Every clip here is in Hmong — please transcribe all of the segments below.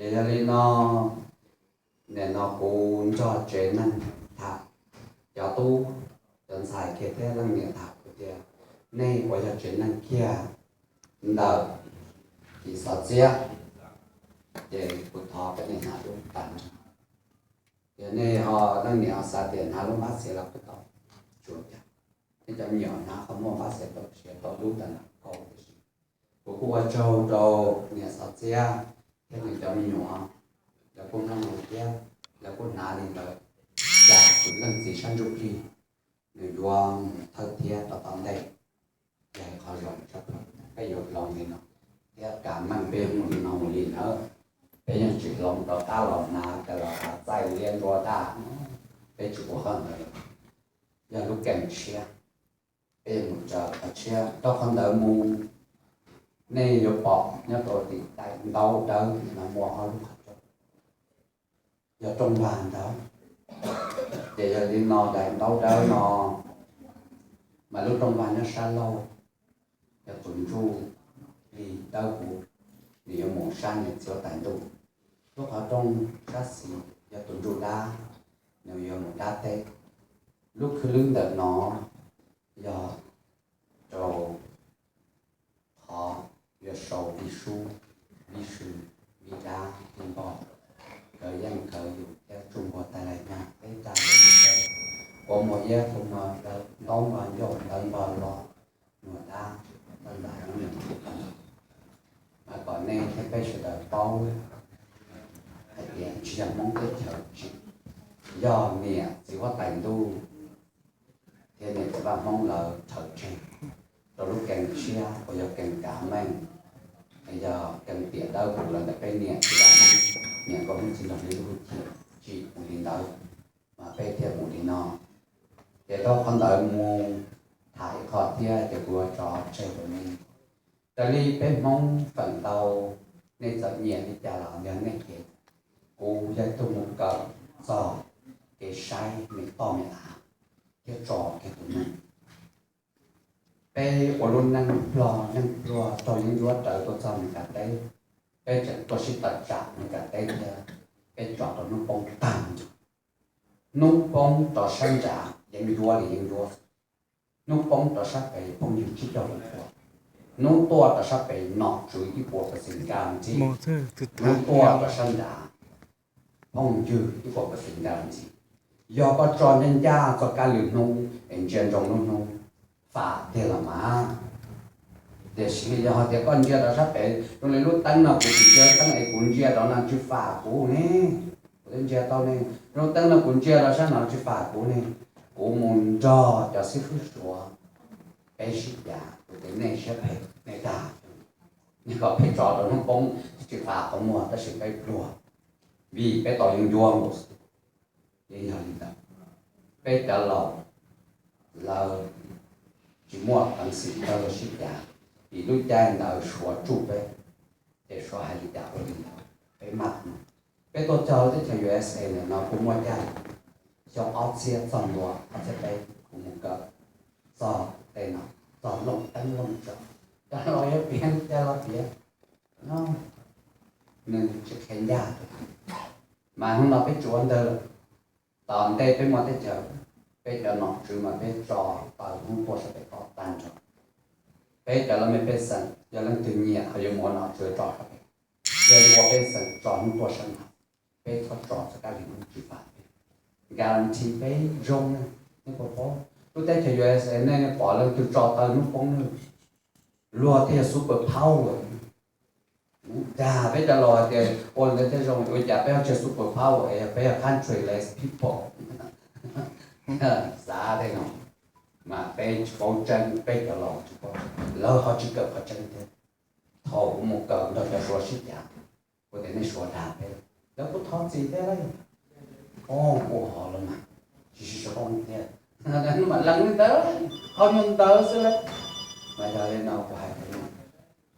Ces yog li no, nim no kuv nrog tsev neeg tham, cov tub, cov ntxhais kiag thiab leej niam tham kuv tias, nej uas yog tsev neeg kiag ntawm Lis Xov Txiab, ces kuv thov peb niam hnav lub pas, yog nej ho leej niam ho xav tias hnav lub npab xiav los kuj tau, tsuav cas, nej cov me nyuam hnav qhov muaj npab xiav tau siav tau lub ntawd los kaus tiam sis kuv kuj ua tsaug rau niam Xov Txiab thiab nws cov me nyuam, lawv kuj mloog lus thiab lawv kuj hnav li ntawd, cas tus leej txiv sab ntsuj plig nws yuav mus thawj thiab rau tom ntej, yog qhov zoo tshaj plaws peb yuav hloov li no, thiab kav meej peb yuav mus li no mus li ntawd, peb yeej tsis hloov rau qab los hnav cov los hnav txaij liab nruab daj, peb tsis ua hawj ntawd, yog lub kees tshiab, peb yuav mus raws qhov tshiab rau qhov ntawd mus. Nej yuav pom nyob rau tim daim ntaub dawb no muaj ob lub qhov rooj, yog rooj vag ntawd. Ces yog li no daim ntaub dawb no mas lub rooj vag nyob sab laug, yog tus ntsuj plig dawb huv, nws yuav mus sab niam txiv huab tais ntuj. Lub qhov rooj sab xis yog tus ntsuj dab, nws yuav mus dab teb. Lub khwj lwb ntawm no yog rau qhov yuav sau vij sub, vij sw, vij dab, vij npog, nkawd yeej kawg yus thiab tsuj npog tas lais nyag peb caj lub, quav muag iab quav muag ntawv, ntaub npog ncauj ntawv npog los, muag dab, ntawv npog nyob nws tus ko. Mas kom nej thiab peb sawv daws paub hais tias tsis yog Hmoob teb chaws, tsis yog niam txiv huab tais ntuj thiab niam txiv vaj Hmoob lawv rhawv tseg rau lub kees tshiab uas yog kees kav meej, yog kees tiam dawb huv los ntawm peb niam txiv vaj Hmoob, niam nkauj hnub txiv nraug li lub hwj chim tsis mus li ntawd, mas peb thiaj mus li no. Ces rau qhov ntawd mus tham ib qho thiab ces kuv yuav tso tseg rau nej. Raws li peb Hmoob feem ntau, nej txawm nyiam li cas los yog nej kev, kuv yog ib tug mus kawm txog kev saib me toj me av thiab tso kiag tus neeg. Peb ua lub neej pluag neej pluag taug yeeb ncuab rawv tuaj txog Meskas teb, peb tseem tuaj sib tawm tsam Meskas teb thiab, peb tso rau hnub poob tag nrho. Hnub poob rau sab nrad yeeb ncuab li yeeb ncuab, hnub poob rau sab pem phooj ywg tsib caug feem pua, hnub tuaj rau sab pem nom tswv ib puas percent guarantee, hnub tuaj rau sab nrad phooj ywg ib puas percent guarantee. Yog koj tso ncaj ncaj txoj kab lwm hnub es ntsia ntsoov lub hnub, fam tiag los mas. Tiam sis yog hais tias koj ntsia rau sab pem, zoo li lub teeb no kuv tsis ntsia lub teeb es kuv ntsia rau no tsis fam kuv ne, kuv twb ntsia tau ne. Lub teeb no kuv ntsia rau sab no tsis fam kuv ne, kuv mus nrog cov xib fwb Suav peb sib cav, kuv tias nej siab phem nej dag, nej kom peb tso rau hnub poob tsis fam qhov muag tab sis peb pluag, vim peb tau yeeb ncuab nkaus xwb. Yeej yog li ntawd, peb cov laus lawv tsis muaj peev xwm rau luag sib cav, vim lub caij ntawd Suav tsuj peb, ces Suav hais li cas ua li ntawd, peb maj no. Peb tuaj txog teb chaws U S A ntawm no kuv muaj caij xyoo ob txhiab txog ntua ob txhiab peb kuv mus kawm txog tej no, txog looj teeb looj tsam, cov laus yuav piav cov laus piav, nws tsis qhia ncaj. Mas hnub no peb tsis ua ntawd lawm, tom ntej peb muaj teb chaws, peb cov nom tswv mas peb tso taw hnub tuaj sab pem toj tag nrho. Peb cov laj mej pej xeem yog leej twg nyiam ho yuav mus ua nom tswv tso sab pem, yog yuav ua pej xeem tso hnub tuaj sab nrad, peb txhob tso txoj kab li hnub tsis fam peb. Guarantee peb zoo na, nej puas paub? Lub teb chaws U S A nej pom leej twg tso taw hnub poob ne? Luag thiaj yog super power. Dag peb cov laus hais tias ua li ntawd thiaj zoo, ua cas peb ho tsis yog super power, peb yog countryless people. Xav tej no, mas peb tsis paub tseeb, peb cov laus tsis paub, lawv ho tsis kawm qhov tseeb thiab. Thaum kuv mus kawm nrog cov Suav sib cav, kuv tias nej Suav dag peb, lawv kuj thov txim thiab lauj. Ua hov los mas tsis sib sab poob thiab, mam lees li ntawd, qhov nyuag ntawd xwb lauj. Mas yog li no kuv hais tias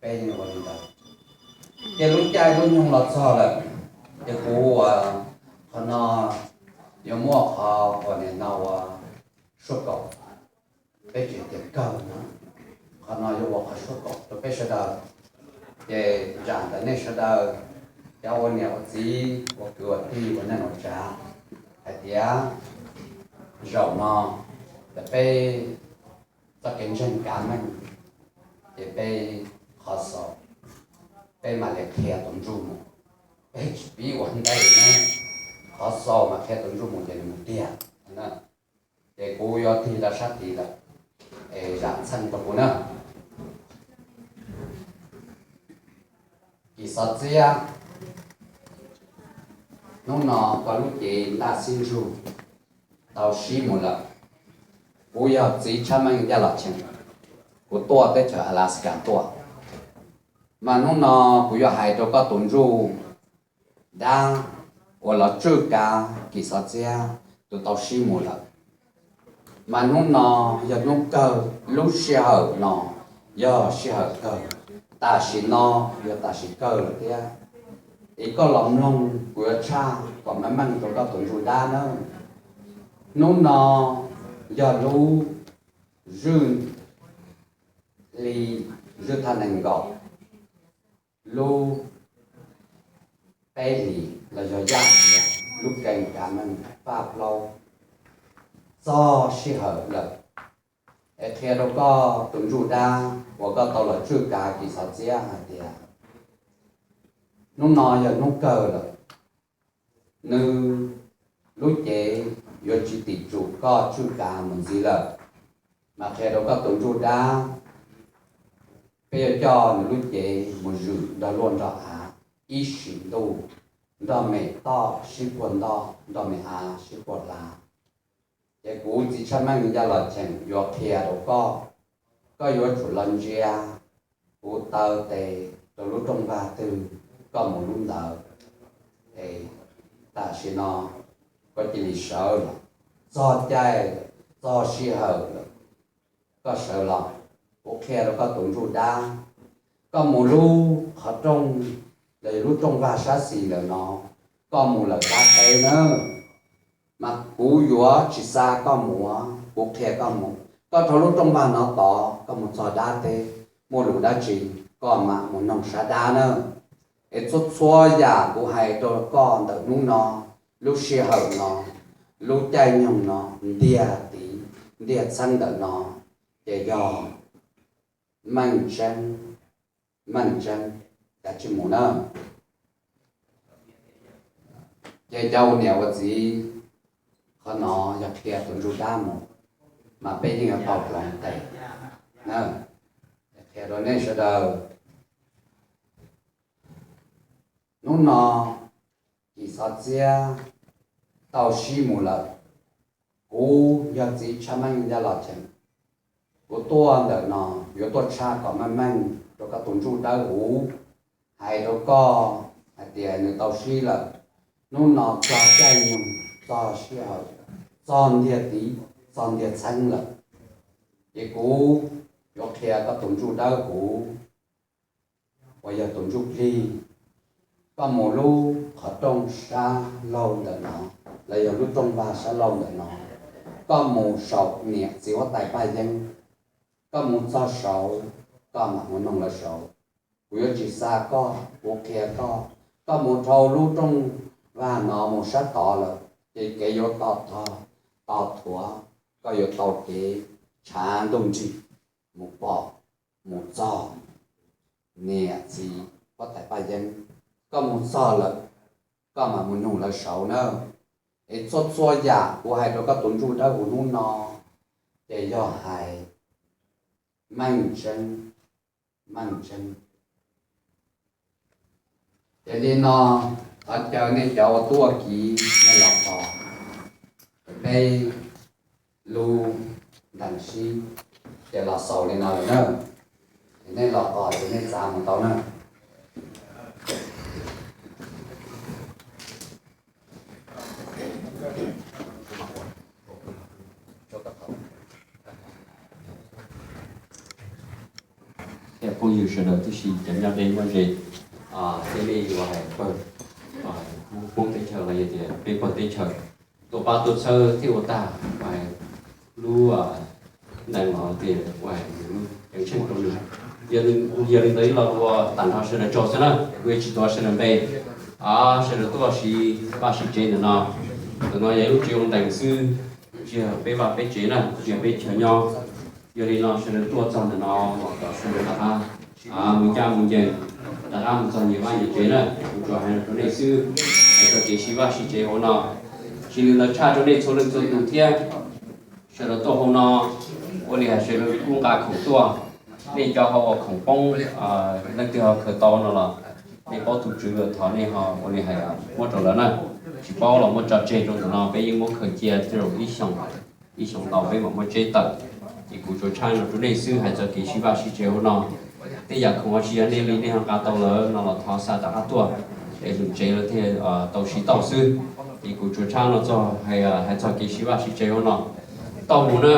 peb yeej ua li ntawd. Ces lub caij lub nyoog los txog lawm, ces kuv ua qhov no yuav muaj qhov uas nim no ua suab kaum, peb tsis tias kawg no, qhov no yuav ua qhov suab kaum rau peb sawv daws. Ces zam ntawm nej sawv daws Cov ua niam ua txiv ua kwv ua tij ua neej ua tsav, hais tias zaum no ces peb txoj kev ntseeg kav meej, ces peb qhov xaus peb mam li qhia tus ntsuj mus. Peb tsis pib ua ntej na, qhov xaus mas qhia tus ntsuj mus ces nws mus tiag. Ces kuv yuav tig rau sab tid lawm, es zam txheej rau kuv na. Kis Xov Txiab, hnub no koj lub cev ntaj xib ntsug tau sib mus lawm. Kuv yog txiv Tshab Meej Yaj Los Cheem, kuv tuaj teb chaws Alaska tuaj. Mas hnub no kuv yuav hais rau koj tus ntsuj dab uas los tswj kav Kis Xov Txiab tus tau sib mus lawm. Mas hnub no yog hnub kawg, lub sij hawm no yog sij hawm kawg, tam sim no yog tam sim kawg lawm thiab. Es koj los mloog kuv yuav tshaj kom meej meej rau koj tus ntsuj dab nawb. Hnub no yog lub zwj hli, zwj thaj nees nkaum, lub peb hlis los yog yaj hlis, lub keeb kav meej paj plaub, txog sij hawm lawm. Es qhia rau koj tus ntsuj dab uas koj tau los tswj kav Kis Xov Txiab hais tias hnub no yog hnub kawg lawm, nws lub cev yuav tsis tim tsum koj tswj kav mus ntxiv lawm. Mas qhia rau koj tus ntsuj dab, peb yuav coj nws lub cev mus zwm nrog luaj nrog av ib sim ntuj, nrog me toj sib puag ntoj, nrog me av sib puag hlav. Ces kuv txiv Tshaj Meej Yaj Los Cheem yuav qhia rau koj, koj yuav tsum los ntsia kuv taw tes rau lub rooj vag twg, koj mus lub ntawd. Es tam sim no koj cia li sawv los, txog caij, txog sij hawm lawm, koj sawv los, kuv qhia rau koj tus ntsuj dab, koj mus lub qhov rooj, los yog lub rooj vag sab xis ntawm no, koj mus lawm dab teb nawb. Mas kuv yuav tsis xa koj mus, kuv qhia koj mus. Koj dhau lub rooj vag no tod, koj mus txog dab teb, muaj lus dab tsi, koj mam mus noog sab dab nawb. Es txhua txhua yam kuv hais rau koj ntawm hnub no, lub sij hawm no, lub caij nyoog no, ntiag tid, ntiag txheeb ntawm no, ces yog meej tseeb, meej tseeb, kav tsij mus na. Ces cov ua niam ua txiv, qhov no yog qhia tus ntsuj dab mus, mas peb yeej yuav tau hloov tes na. Qhia rau nej sawv daws, hnub no Kis Xov Txiab tau sib mus lawm. Kuv yog txiv Tshaj Meej Yaj Los Cheem, kuv tuaj ntawm no yuav tuaj tshaj kom meej meej rau koj tus ntsuj dawb huv, hais rau koj hais tias nws tau sib lawm. Hnub no txog caij nyoog, txog sij hawm, txog ntiag tid, txog ntiag txheeb lawm. Ces kuv yuav qhia koj tus ntsuj dawb huv uas yog tus ntsuj plig, koj mus lub qhov rooj sab laug ntawm no, los yog lub rooj vag sab laug ntawm no, koj mus saum niam txiv huab tais Paj Yeeb, koj mus txog saud, koj mam mus noog lawv saud. Kuv yuav tsis xa koj, kuv qhia koj. Koj mus dhau lub rooj vag no mus sab tod lawm, ces kev yuav to tog, to thuav, koj yuav tau kev tshav ntuj nrig mus pom, mus txog niam txiv huab tais Paj Yeeb. Koj mus txog lawm, koj mam mus noog lawv saud na. Es txhua txhua yam kuv hais rau koj tus ntsuj dawb huv hnub no, ces yog hais meej tseeb, meej tseeb. Ces li no, thov caw nej cov uas tuaj kiv nej los tos, peb lub ntees sib, ces los xaus li no lawm na. Ces nej los tos ces nej txav mus tau na. Thiab phooj ywg sawv daws tib si cov nyob deb nyob ze, thiab nej yuav hais pawg, poob teb chaws los yog tias peb pawg teb chaws, tuaj pab tuaj txhawb thiab ua tag lub ntees no tias ua ceev tsheej rau nws. Yog li ntawd ib los ua tag nrho sawv daws tsaug xwb na, kuv tsis tuav sawv daws npe. Sawv daws tuaj siv vaj siv tsev ntawm no. Ntawm no yog ib lub tsev ua ntees xwb, tsis yog peb vaj peb tsev na, tsis yog peb chaw nyob. Yog li no sawv daws tuaj txog ntawm no los kom sawv daws rov qab mus ncaj mus ncees, rov qab mus txog nyias vaj nyias tsev na. Kuv tsuas hais rau nej xwb, hais txog kev siv vaj siv tsev hauv no. Tsis li ntawd tshaj rau nej txhua leej txhua tus thiab. Sawv daws tuaj hauv no, ua li hais sawv daws kuj nqa khoom tuaj. Nej cov ho ua khoom poob, leej twg ho khaws tau no los nej paub tus tswv lawm, thov nej ho ua li hais muab rau lawv na. Tsis paub los muab tso tseg rau ntawm no, peb yeej muab khaws cia tej zaum ib xyoos, ib xyoos ntau peb mam muab tseb tawm. Ces kuv tsuas tshaj no rau nej xwb, hais txog kev siv vaj siv tsev hauv no. Tej yam khoom tsis yog nej li nej ho nqa tau lawm no los thov xa rov qab tuaj, es lwm tsev lawv thiaj tau siv tau xwb. Ces kuv tsuas tshaj no txog hais txog kev siv vaj siv tsev hauv no. Tau mus na,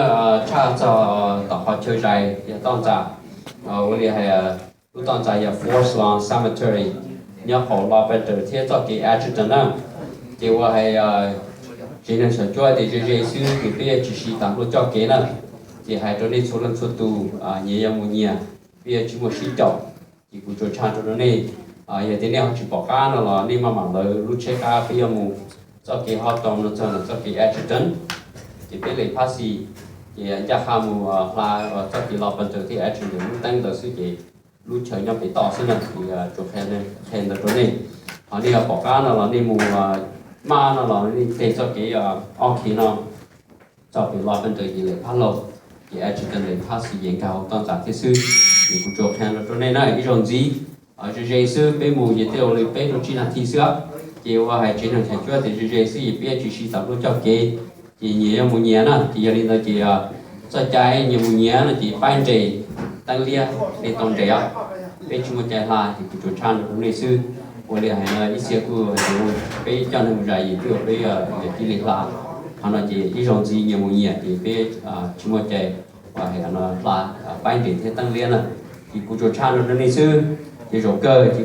tshaj txog tom qhov chaw zais yog toj ntxas, ua li hais lub toj ntxas yog Forest Lawn Cemetery nyob hauv Los Panter thiab txoj kev Atchison na. Ces ua hais tsev neeg sawv cuab tias ze ze xwb ces peb yuav tsis siv tas nplua coj kev na. Ces hais rau nej txhua leej txhua tus, nyias yuav mus nyias, peb yuav tsis muaj sib caum. Ces kuv tsuas tshaj rau nej, yog tias nej ho tsis pom qab no los nej maj mam lawv lub tsheb qab peb yuav mus txoj kev Hawthorne no txog ntawm txoj kev Atchison. Ces peb le phab xis, ces ncaj qha mus hla txoj kev Los Panter thiab Atchison lub teeb ntawd xwb ces lub chaw nyob pem toj xwb na. Ces tsuas qhia ntawd rau nej, ho nej yuav pom qab no los nej mus maj no los nej teg txoj kev ob khi no txog pem Los Panter ces le phab laug, ces Atchison le phab xis ces nkag hauv toj ntxas thiab xwb. Ces kuv tsuas qhia no rau nej na, ib zaug ntxiv, ze ze xwb, peb mus ces tej zaum li peb rau tsib nas this xwb. Ces ua hais tsev neeg sawv cuab tias ze ze xwb ces peb tsis siv tas nplua coj kev, ces nyias yuav mus nyias na. Ces yog li ntawd ces txoj cai nyias mus nyias no ces paib nres, teeb liab nej tau nres os. Peb tsis muaj cai hla ces kuv tsuas tshaj no rau nej xwb. Ua li hais no ib txhia kuj hais tias peb coj neeg mus zais yim twb peb yuav cia li hla. Qhov no ces ib zaug ntxiv nyias mus nyias ces peb tsis muaj cai hla paib nres thiab teeb liab na. Ces kuv tsuas tshaj no rau nej xwb. Ces zaum kawg ces